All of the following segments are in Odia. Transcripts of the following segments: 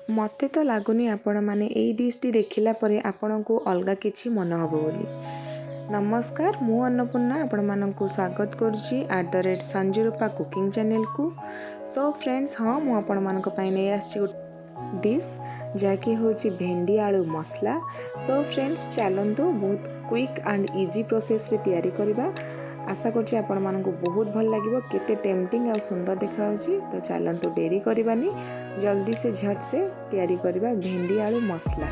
ମୋତେ ତ ଲାଗୁନି ଆପଣମାନେ ଏଇ ଡିଶ୍ଟି ଦେଖିଲା ପରେ ଆପଣଙ୍କୁ ଅଲଗା କିଛି ମନେ ହେବ ବୋଲି। ନମସ୍କାର, ମୁଁ ଅନ୍ନପୂର୍ଣ୍ଣା ଆପଣମାନଙ୍କୁ ସ୍ୱାଗତ କରୁଛି @ସଞ୍ଜୁରୂପା କୁକିଂ ଚ୍ୟାନେଲକୁ। ସୋ ଫ୍ରେଣ୍ଡସ୍, ହଁ, ମୁଁ ଆପଣମାନଙ୍କ ପାଇଁ ନେଇ ଆସିଛି ଗୋଟେ ଡିଶ୍, ଯାହାକି ହେଉଛି ଭେଣ୍ଡି ଆଳୁ ମସଲା। ସୋ ଫ୍ରେଣ୍ଡସ୍, ଚାଲନ୍ତୁ ବହୁତ କ୍ୱିକ୍ ଆଣ୍ଡ ଇଜି ପ୍ରୋସେସ୍ରେ ତିଆରି କରିବା। ଆଶା କରୁଛି ଆପଣମାନଙ୍କୁ ବହୁତ ଭଲ ଲାଗିବ। କେତେ ଟେମ୍ପଟିଂ ଆଉ ସୁନ୍ଦର ଦେଖାଯାଉଛି। ତ ଚାଲନ୍ତୁ, ଡେରି କରିବାନି, ଜଲ୍ଦି ସେ ଝଟ୍ ସେ ତିଆରି କରିବା ଭେଣ୍ଡି ଆଳୁ ମସଲା।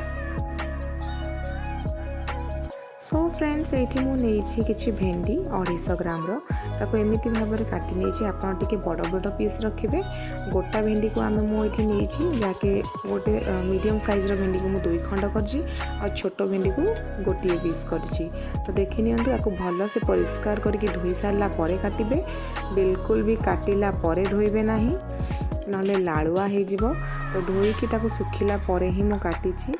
ସୋ ଫ୍ରେଣ୍ଡସ୍, ଏଇଠି ମୁଁ ନେଇଛି କିଛି ଭେଣ୍ଡି 250 ଗ୍ରାମର। ତାକୁ ଏମିତି ଭାବରେ କାଟି ନେଇଛି। ଆପଣ ଟିକେ ବଡ଼ ବଡ଼ ପିସ୍ ରଖିବେ। ଗୋଟା ଭେଣ୍ଡିକୁ ମୁଁ ଏଇଠି ନେଇଛି, ଯାହାକି ଗୋଟେ ମିଡ଼ିୟମ୍ ସାଇଜ୍ର ଭେଣ୍ଡିକୁ ମୁଁ ଦୁଇ ଖଣ୍ଡ କରିଛି ଆଉ ଛୋଟ ଭେଣ୍ଡିକୁ ଗୋଟିଏ ପିସ୍ କରିଛି। ତ ଦେଖି ନିଅନ୍ତୁ, ୟାକୁ ଭଲସେ ପରିଷ୍କାର କରିକି ଧୋଇ ସାରିଲା ପରେ କାଟିବେ। ବିଲକୁଲ ବି କାଟିଲା ପରେ ଧୋଇବେ ନାହିଁ, ନହେଲେ ଲାଳୁଆ ହେଇଯିବ। ତ ଧୋଇକି ତାକୁ ଶୁଖିଲା ପରେ ହିଁ ମୁଁ କାଟିଛି।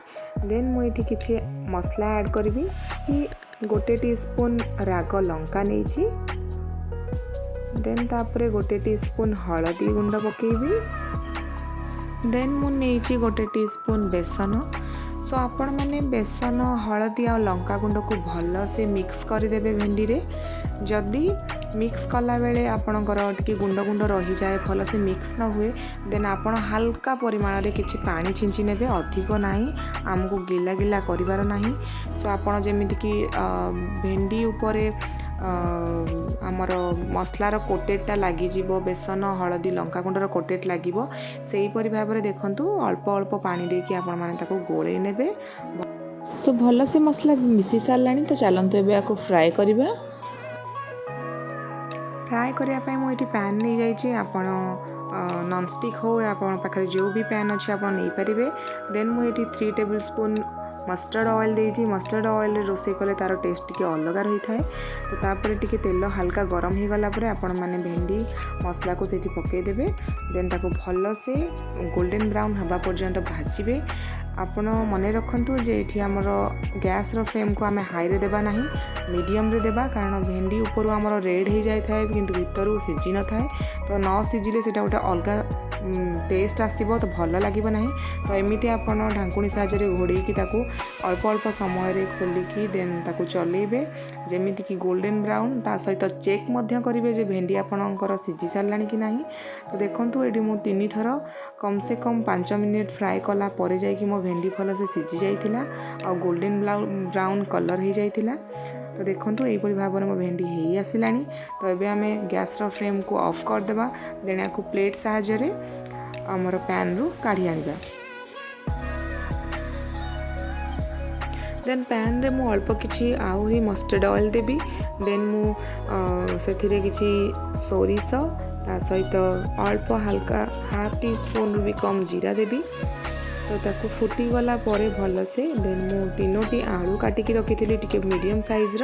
ଦେନ୍ ମୁଁ ଏଇଠି କିଛି ମସଲା ଆଡ଼୍ କରିବି କି 1 ଟି ସ୍ପୁନ୍ ରାଗ ଲଙ୍କା ନେଇଛି। ଦେନ୍ ତାପରେ 1 ଟି ସ୍ପୁନ୍ ହଳଦୀ ଗୁଣ୍ଡ ପକାଇବି। ଦେନ୍ ମୁଁ ନେଇଛି 1 ଟି ସ୍ପୁନ୍ ବେସନ। ସୋ ଆପଣମାନେ ବେସନ, ହଳଦୀ ଆଉ ଲଙ୍କା ଗୁଣ୍ଡକୁ ଭଲସେ ମିକ୍ସ କରିଦେବେ ଭେଣ୍ଡିରେ। ଯଦି ମିକ୍ସ କଲାବେଳେ ଆପଣଙ୍କର ଟିକେ ଗୁଣ୍ଡ ଗୁଣ୍ଡ ରହିଯାଏ, ଭଲସେ ମିକ୍ସ ନ ହୁଏ, ଦେନ୍ ଆପଣ ହାଲକା ପରିମାଣରେ କିଛି ପାଣି ଛିଞ୍ଚି ନେବେ। ଅଧିକ ନାହିଁ, ଆମକୁ ଗିଲା ଗିଲା କରିବାର ନାହିଁ। ସୋ ଆପଣ ଯେମିତିକି ଭେଣ୍ଡି ଉପରେ ଆମର ମସଲାର କୋଟେଡ଼ଟା ଲାଗିଯିବ, ବେସନ, ହଳଦୀ, ଲଙ୍କା ଗୁଣ୍ଡର କୋଟେଡ଼ ଲାଗିବ, ସେହିପରି ଭାବରେ ଦେଖନ୍ତୁ, ଅଳ୍ପ ଅଳ୍ପ ପାଣି ଦେଇକି ଆପଣମାନେ ତାକୁ ଗୋଳେଇ ନେବେ। ସୋ ଭଲସେ ମସଲା ମିଶି ସାରିଲାଣି, ତ ଚାଲନ୍ତୁ ଏବେ ୟାକୁ ଫ୍ରାଏ କରିବା। ଫ୍ରାଏ କରିବା ପାଇଁ ମୁଁ ଏଇଠି ପ୍ୟାନ୍ ନେଇଯାଇଛି। ଆପଣ ନନଷ୍ଟିକ୍ ହଉ, ଆପଣଙ୍କ ପାଖରେ ଯେଉଁ ବି ପ୍ୟାନ୍ ଅଛି, ଆପଣ ନେଇପାରିବେ। ଦେନ୍ ମୁଁ ଏଇଠି 3 ଟେବୁଲ୍ ସ୍ପୁନ୍ ମଷ୍ଟର୍ଡ଼ ଅଏଲ୍ ଦେଇଛି। ମଷ୍ଟର୍ଡ଼ ଅଏଲ୍ରେ ରୋଷେଇ କଲେ ତା'ର ଟେଷ୍ଟ ଟିକେ ଅଲଗା ରହିଥାଏ। ତ ତାପରେ ଟିକେ ତେଲ ହାଲକା ଗରମ ହେଇଗଲା ପରେ ଆପଣମାନେ ଭେଣ୍ଡି ମସଲାକୁ ସେଇଠି ପକାଇଦେବେ। ଦେନ୍ ତାକୁ ଭଲସେ ଗୋଲ୍ଡେନ୍ ବ୍ରାଉନ୍ ହେବା ପର୍ଯ୍ୟନ୍ତ ଭାଜିବେ। ଆପଣ ମନେ ରଖନ୍ତୁ ଯେ ଏଇଠି ଆମର ଗ୍ୟାସ୍ର ଫ୍ଲେମ୍କୁ ଆମେ ହାଇରେ ଦେବା ନାହିଁ, ମିଡ଼ିୟମ୍ରେ ଦେବା, କାରଣ ଭେଣ୍ଡି ଉପରୁ ଆମର ରେଡ଼୍ ହେଇଯାଇଥାଏ କିନ୍ତୁ ଭିତରୁ ସିଝି ନଥାଏ। ତ ନ ସିଝିଲେ ସେଇଟା ଗୋଟେ ଅଲଗା ଟେଷ୍ଟ ଆସିବ, ତ ଭଲ ଲାଗିବ ନାହିଁ। ତ ଏମିତି ଆପଣ ଢାଙ୍କୁଣୀ ସାହାଯ୍ୟରେ ଘୋଡ଼େଇକି ତାକୁ ଅଳ୍ପ ଅଳ୍ପ ସମୟରେ ଖୋଲିକି ଦେନ୍ ତାକୁ ଚଲେଇବେ, ଯେମିତିକି ଗୋଲ୍ଡେନ୍ ବ୍ରାଉନ୍। ତା ସହିତ ଚେକ୍ ମଧ୍ୟ କରିବେ ଯେ ଭେଣ୍ଡି ଆପଣଙ୍କର ସିଝି ସାରିଲାଣି କି ନାହିଁ। ତ ଦେଖନ୍ତୁ, ଏଇଠି ମୁଁ ତିନି ଥର କମ୍ ସେ କମ୍ 5 ମିନିଟ୍ ଫ୍ରାଏ କଲା ପରେ ଯାଇକି ମୋ ଭେଣ୍ଡି ଭଲସେ ସିଝି ଯାଇଥିଲା ଆଉ ଗୋଲ୍ଡେନ୍ ବ୍ରାଉନ୍ କଲର୍ ହେଇଯାଇଥିଲା। ତ ଦେଖନ୍ତୁ, ଏଇପରି ଭାବରେ ମୋ ଭେଣ୍ଡି ହେଇ ଆସିଲାଣି। ତ ଏବେ ଆମେ ଗ୍ୟାସ୍ର ଫ୍ଲେମ୍କୁ ଅଫ୍ କରିଦେବା। ଦେନ୍ ୟାକୁ ପ୍ଲେଟ୍ ସାହାଯ୍ୟରେ ଆମର ପ୍ୟାନ୍ରୁ କାଢ଼ି ଆଣିବା। ଦେନ୍ ପ୍ୟାନ୍ରେ ମୁଁ ଅଳ୍ପ କିଛି ଆହୁରି ମଷ୍ଟର୍ଡ଼ ଅଏଲ୍ ଦେବି। ଦେନ୍ ମୁଁ ସେଥିରେ କିଛି ସୋରିଷ, ତା ସହିତ ଅଳ୍ପ ହାଲକା ହାଫ୍ ଟି ସ୍ପୁନ୍ରୁ ବି କମ୍ ଜିରା ଦେବି। ତ ତାକୁ ଫୁଟିଗଲା ପରେ ଭଲସେ, ଦେନ୍ ମୁଁ ତିନୋଟି ଆଳୁ କାଟିକି ରଖିଥିଲି ଟିକେ ମିଡ଼ିୟମ୍ ସାଇଜ୍ର,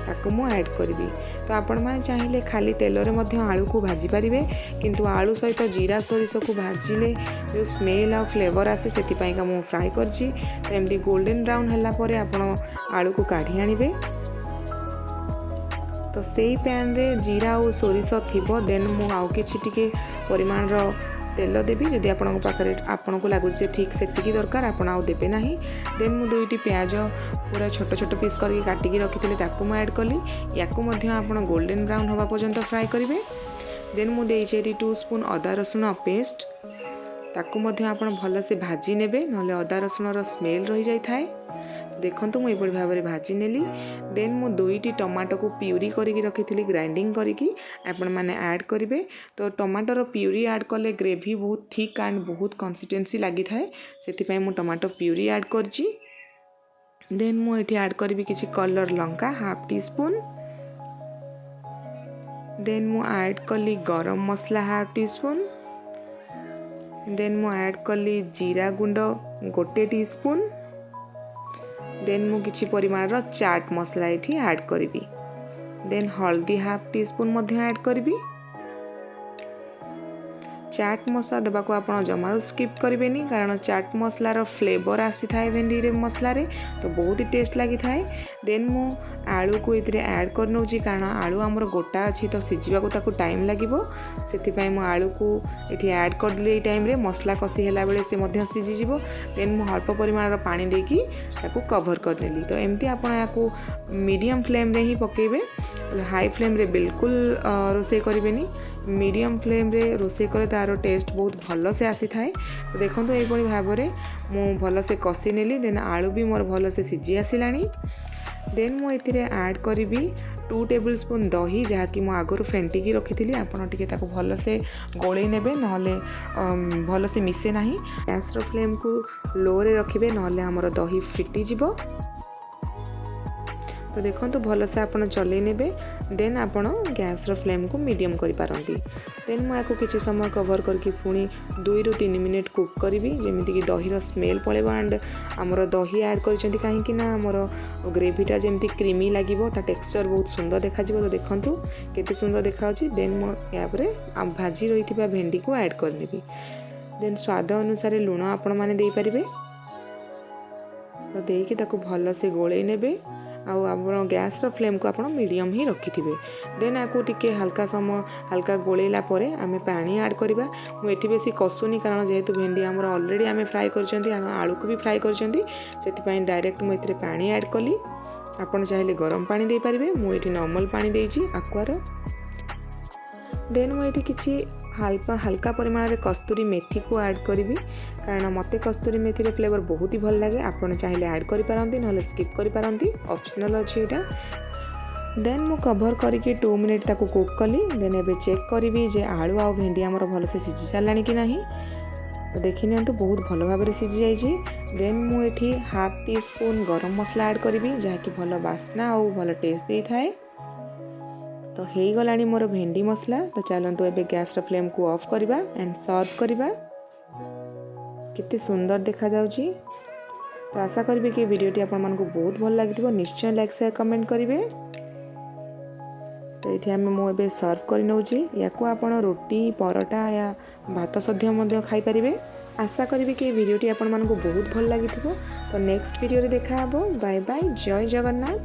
ତାକୁ ମୁଁ ଆଡ଼୍ କରିବି। ତ ଆପଣମାନେ ଚାହିଁଲେ ଖାଲି ତେଲରେ ମଧ୍ୟ ଆଳୁକୁ ଭାଜି ପାରିବେ, କିନ୍ତୁ ଆଳୁ ସହିତ ଜିରା ସୋରିଷକୁ ଭାଜିଲେ ଯେଉଁ ସ୍ମେଲ୍ ଆଉ ଫ୍ଲେଭର୍ ଆସେ, ସେଥିପାଇଁକା ମୁଁ ଫ୍ରାଏ କରିଛି। ତ ଏମିତି ଗୋଲ୍ଡେନ୍ ବ୍ରାଉନ୍ ହେଲା ପରେ ଆପଣ ଆଳୁକୁ କାଢ଼ି ଆଣିବେ। ତ ସେଇ ପ୍ୟାନ୍ରେ ଜିରା ଆଉ ସୋରିଷ ଥିବ। ଦେନ୍ ମୁଁ ଆଉ କିଛି ଟିକେ ପରିମାଣର ତେଲ ଦେବି। ଯଦି ଆପଣଙ୍କ ପାଖରେ ଆପଣଙ୍କୁ ଲାଗୁଛି ଯେ ଠିକ୍ ସେତିକି ଦରକାର, ଆପଣ ଆଉ ଦେବେ ନାହିଁ। ଦେନ୍ ମୁଁ ଦୁଇଟି ପିଆଜ ପୁରା ଛୋଟ ଛୋଟ ପିସ୍ କରିକି କାଟିକି ରଖିଥିଲି, ତାକୁ ମୁଁ ଆଡ଼୍ କଲି। ୟାକୁ ମଧ୍ୟ ଆପଣ ଗୋଲ୍ଡେନ୍ ବ୍ରାଉନ୍ ହେବା ପର୍ଯ୍ୟନ୍ତ ଫ୍ରାଏ କରିବେ। ଦେନ୍ ମୁଁ ଦେଇଛି ଏଠି 2 ସ୍ପୁନ୍ ଅଦା ରସୁଣ ପେଷ୍ଟ। ତାକୁ ମଧ୍ୟ ଆପଣ ଭଲସେ ଭାଜି ନେବେ, ନହେଲେ ଅଦା ରସୁଣର ସ୍ମେଲ୍ ରହିଯାଇଥାଏ। ଦେଖନ୍ତୁ, ମୁଁ ଏଇଭଳି ଭାବରେ ଭାଜି ନେଲି। ଦେନ୍ ମୁଁ ଦୁଇଟି ଟମାଟୋକୁ ପ୍ୟୁରି କରିକି ରଖିଥିଲି, ଗ୍ରାଇଣ୍ଡିଙ୍ଗ କରିକି, ଆପଣମାନେ ଆଡ଼୍ କରିବେ। ତ ଟମାଟୋର ପ୍ୟୁରି ଆଡ଼୍ କଲେ ଗ୍ରେଭି ବହୁତ ଥିକ୍ ଆଣ୍ଡ ବହୁତ କନସିଷ୍ଟେନ୍ସି ଲାଗିଥାଏ, ସେଥିପାଇଁ ମୁଁ ଟମାଟୋ ପ୍ୟୁରି ଆଡ଼୍ କରିଛି। ଦେନ୍ ମୁଁ ଏଠି ଆଡ଼୍ କରିବି କିଛି କଲର୍ ଲଙ୍କା ହାଫ୍ ଟି ସ୍ପୁନ୍। ଦେନ୍ ମୁଁ ଆଡ଼୍ କଲି ଗରମ ମସଲା ହାଫ୍ ଟି ସ୍ପୁନ୍। ଦେନ୍ ମୁଁ ଆଡ଼୍ କଲି ଜିରା ଗୁଣ୍ଡ 1 ଟି ସ୍ପୁନ୍। ଦେନ୍ ମୁଁ କିଛି ପରିମାଣର ଚାଟ୍ ମସଲା ଏଠି ଆଡ଼୍ କରିବି। ଦେନ୍ ହଳଦୀ ହାଫ୍ ଟି ସ୍ପୁନ୍ ମଧ୍ୟ ଆଡ଼୍ କରିବି। ଚାଟ୍ ମସଲା ଦେବାକୁ ଆପଣ ଜମାରୁ ସ୍କିପ୍ କରିବେନି, କାରଣ ଚାଟ୍ ମସଲାର ଫ୍ଲେଭର୍ ଆସିଥାଏ ଭେଣ୍ଡିରେ ମସଲାରେ, ତ ବହୁତ ଟେଷ୍ଟ ଲାଗିଥାଏ। ଦେନ୍ ମୁଁ ଆଳୁକୁ ଏଥିରେ ଆଡ଼୍ କରିନେଉଛି, କାରଣ ଆଳୁ ଆମର ଗୋଟା ଅଛି, ତ ସିଝିବାକୁ ତାକୁ ଟାଇମ୍ ଲାଗିବ। ସେଥିପାଇଁ ମୁଁ ଆଳୁକୁ ଏଠି ଆଡ଼୍ କରିଦେଲି। ଏଇ ଟାଇମ୍ରେ ମସଲା କଷି ହେଲା ବେଳେ ସେ ମଧ୍ୟ ସିଝିଯିବ। ଦେନ୍ ମୁଁ ଅଳ୍ପ ପରିମାଣର ପାଣି ଦେଇକି ତାକୁ କଭର୍ କରିନେଲି। ତ ଏମିତି ଆପଣ ଏହାକୁ ମିଡ଼ିୟମ୍ ଫ୍ଲେମ୍ରେ ହିଁ ପକାଇବେ, ହାଇ ଫ୍ଲେମ୍ରେ ବିଲକୁଲ ରୋଷେଇ କରିବେନି। ମିଡ଼ିୟମ୍ ଫ୍ଲେମ୍ରେ ରୋଷେଇ କଲେ ତା'ର ଟେଷ୍ଟ ବହୁତ ଭଲସେ ଆସିଥାଏ। ତ ଦେଖନ୍ତୁ, ଏଇଭଳି ଭାବରେ ମୁଁ ଭଲସେ କଷି ନେଲି। ଦେନ୍ ଆଳୁ ବି ମୋର ଭଲସେ ସିଝି ଆସିଲାଣି। ଦେନ୍ ମୁଁ ଏଥିରେ ଆଡ଼୍ କରିବି 2 ଟେବୁଲ୍ ସ୍ପୁନ୍ ଦହି, ଯାହାକି ମୁଁ ଆଗରୁ ଫେଣ୍ଟିକି ରଖିଥିଲି। ଆପଣ ଟିକେ ତାକୁ ଭଲସେ ଗୋଳେଇ ନେବେ, ନହେଲେ ଭଲସେ ମିଶେ ନାହିଁ। ଗ୍ୟାସ୍ର ଫ୍ଲେମ୍କୁ ଲୋରେ ରଖିବେ, ନହେଲେ ଆମର ଦହି ଫିଟିଯିବ। ତ ଦେଖନ୍ତୁ, ଭଲସେ ଆପଣ ଚଲେଇ ନେବେ। ଦେନ୍ ଆପଣ ଗ୍ୟାସ୍ର ଫ୍ଲେମ୍କୁ ମିଡ଼ିୟମ୍ କରିପାରନ୍ତି। ଦେନ୍ ମୁଁ ଏହାକୁ କିଛି ସମୟ କଭର୍ କରିକି ପୁଣି 2ରୁ 3 ମିନିଟ୍ କୁକ୍ କରିବି, ଯେମିତିକି ଦହିର ସ୍ମେଲ୍ ପଳେଇବ। ଆଣ୍ଡ ଆମର ଦହି ଆଡ଼୍ କରିଛନ୍ତି କାହିଁକି ନା ଆମର ଗ୍ରେଭିଟା ଯେମିତି କ୍ରିମି ଲାଗିବ, ତା ଟେକ୍ସଚର୍ ବହୁତ ସୁନ୍ଦର ଦେଖାଯିବ। ତ ଦେଖନ୍ତୁ, କେତେ ସୁନ୍ଦର ଦେଖାଯାଉଛି। ଦେନ୍ ମୁଁ ଏହାପରେ ଭାଜି ରହିଥିବା ଭେଣ୍ଡିକୁ ଆଡ଼୍ କରିନେବି। ଦେନ୍ ସ୍ୱାଦ ଅନୁସାରେ ଲୁଣ ଆପଣମାନେ ଦେଇପାରିବେ। ତ ଦେଇକି ତାକୁ ଭଲସେ ଗୋଳେଇ ନେବେ ଆଉ ଆପଣ ଗ୍ୟାସ୍ର ଫ୍ଲେମ୍କୁ ଆପଣ ମିଡ଼ିୟମ୍ ହିଁ ରଖିଥିବେ। ଦେନ୍ ଆକୁ ଟିକେ ହାଲକା ସମୟ ହାଲକା ଗୋଳେଇଲା ପରେ ଆମେ ପାଣି ଆଡ଼୍ କରିବା। ମୁଁ ଏଠି ବେଶୀ କଷୁନି, କାରଣ ଯେହେତୁ ଭେଣ୍ଡି ଆମର ଅଲରେଡ଼ି ଆମେ ଫ୍ରାଏ କରିଛନ୍ତି, ଆଳୁକୁ ବି ଫ୍ରାଏ କରିଛନ୍ତି, ସେଥିପାଇଁ ଡାଇରେକ୍ଟ ମୁଁ ଏଥିରେ ପାଣି ଆଡ଼୍ କଲି। ଆପଣ ଚାହିଁଲେ ଗରମ ପାଣି ଦେଇପାରିବେ। ମୁଁ ଏଠି ନର୍ମାଲ୍ ପାଣି ଦେଇଛି ଆକ୍ୱାର। ଦେନ୍ ମୁଁ ଏଠି କିଛି ହାଲକା ହାଲକା ପରିମାଣରେ କସ୍ତୁରୀ ମେଥିକୁ ଆଡ଼୍ କରିବି, କାରଣ ମୋତେ କସ୍ତୁରୀ ମେଥିର ଫ୍ଲେଭର୍ ବହୁତ ହି ଭଲ ଲାଗେ। ଆପଣ ଚାହିଁଲେ ଆଡ଼୍ କରିପାରନ୍ତି, ନହେଲେ ସ୍କିପ୍ କରିପାରନ୍ତି, ଅପସନାଲ୍ ଅଛି ଏଇଟା। ଦେନ୍ ମୁଁ କଭର୍ କରିକି 2 ମିନିଟ୍ ତାକୁ କୁକ୍ କଲି। ଦେନ୍ ଏବେ ଚେକ୍ କରିବି ଯେ ଆଳୁ ଆଉ ଭେଣ୍ଡି ଆମର ଭଲସେ ସିଝି ସାରିଲାଣି କି ନାହିଁ। ତ ଦେଖିନିଅନ୍ତୁ, ବହୁତ ଭଲ ଭାବରେ ସିଝି ଯାଇଛି। ଦେନ୍ ମୁଁ ଏଠି ହାଫ୍ ଟି ସ୍ପୁନ୍ ଗରମ ମସଲା ଆଡ଼୍ କରିବି, ଯାହାକି ଭଲ ବାସ୍ନା ଆଉ ଭଲ ଟେଷ୍ଟ ଦେଇଥାଏ। ତ ହେଇଗଲାଣି ମୋର ଭେଣ୍ଡି ମସଲା। ତ ଚାଲନ୍ତୁ, ଏବେ ଗ୍ୟାସ୍ର ଫ୍ଲେମ୍କୁ ଅଫ୍ କରିବା ଆଣ୍ଡ ସର୍ଭ କରିବା। କେତେ ସୁନ୍ଦର ଦେଖାଯାଉଛି। ତ ଆଶା କରିବି କି ଭିଡ଼ିଓଟି ଆପଣମାନଙ୍କୁ ବହୁତ ଭଲ ଲାଗିଥିବ। ନିଶ୍ଚୟ ଲାଇକ୍, ସେୟାର, କମେଣ୍ଟ କରିବେ। ତ ଏଇଠି ମୁଁ ଏବେ ସର୍ଭ କରିନେଉଛି। ୟାକୁ ଆପଣ ରୁଟି, ପରଟା ୟା ଭାତ ସହିତ ମଧ୍ୟ ଖାଇପାରିବେ। ଆଶା କରିବି କି ଏ ଭିଡ଼ିଓଟି ଆପଣମାନଙ୍କୁ ବହୁତ ଭଲ ଲାଗିଥିବ। ତ ନେକ୍ସଟ ଭିଡ଼ିଓରେ ଦେଖାହେବ। ବାଏ ବାଏ, ଜୟ ଜଗନ୍ନାଥ।